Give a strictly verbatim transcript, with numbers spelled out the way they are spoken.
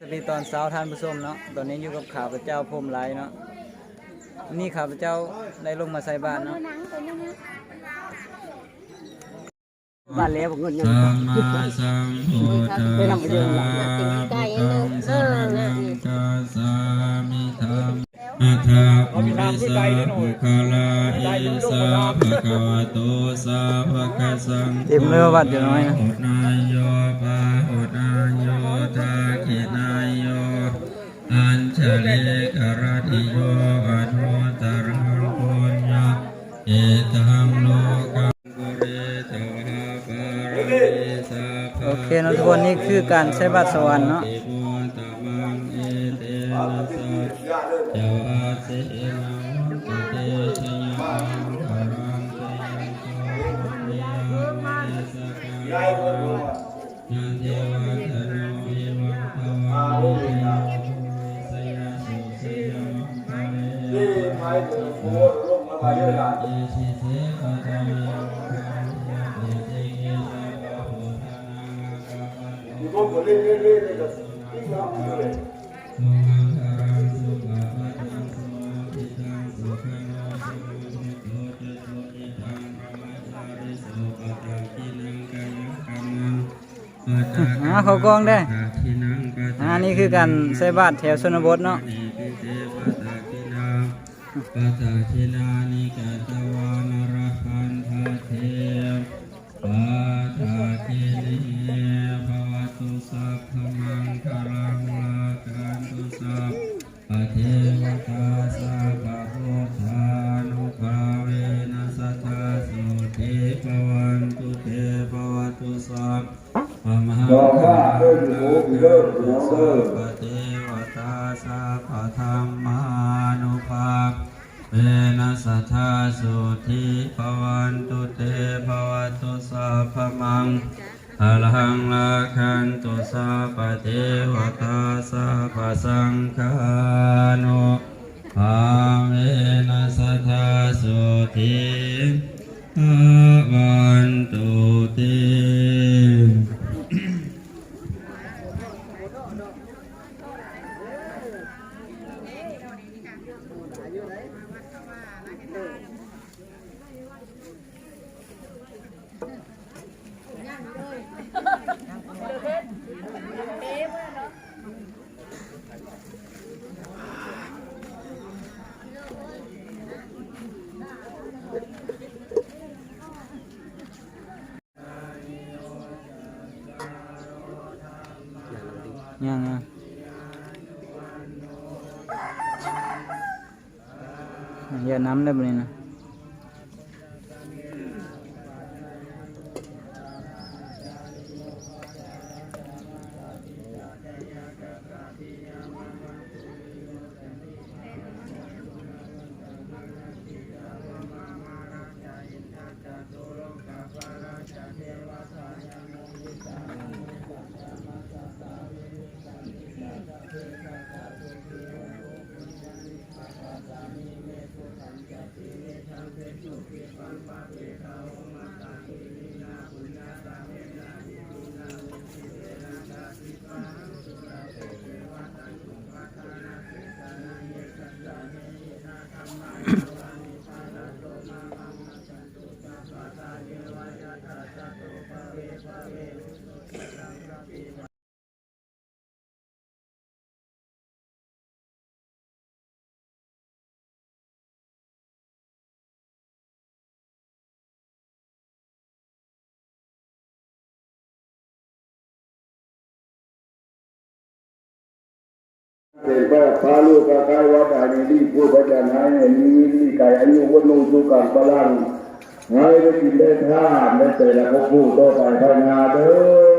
สวัสดีตอนเช้าท่านผู้ชมเนาะ ตอนนี้อยู่กับข้าพเจ้าพรหมไลเนาะ นี่ข้าพเจ้าได้ลงมาใส่บาตรเนาะ บาตรแล้วเงินยัง Sammāsambuddhassa buddhaṃ saraṇaṃ gacchāmi. Dhammaṃ atha purisappuggalā esa bhagavato sāvakasaṅgho เต็มเลยวัดอยู่น้อยนะ āhuneyyo pāhuneyyo dakkhiṇeyyo añjalikaraṇīyo anuttaraṃ puññakkhettaṃ lokaṃ pūretvā pāramī sabbā โอเคเนาะทุกคน นี่คือการใส่บาตรสวรรค์เนาะ อ่า เข้ากล้องเด้อ อ่า นี่คือการใส่บาตรแถวชนบทเนาะ Padakkhiṇāni katvāna labhantatthe padakkhiṇe. Bhavatu sabbamaṅgalaṃ rakkhantu sabbadevatā sabbabuddhānubhāvena sadā sotthī bhavantu te. Bhavatu sabbamaṅgalaṃ rakkhantu sabbadevatā sabbadhammānubhā vena sadā sotthī bhavantu te. Bhavatu sabbamaṅgalaṃ rakkhantu sabbadevatā sabbasaṅghānubhāvena sadā sotthī bhavantu te. ยัง ยัง อย่าน้ำได้บ่นี่นะ เป็นพระพาลูกกะไกวัดอันนี้รีบพูดพระจันทร์ให้มีวิทย์มีไก่อายุวัฒนุสุขังพลัง ให้ได้กินได้ทานได้แต่ละภพภูมิต่อไปภายหน้าเด้อ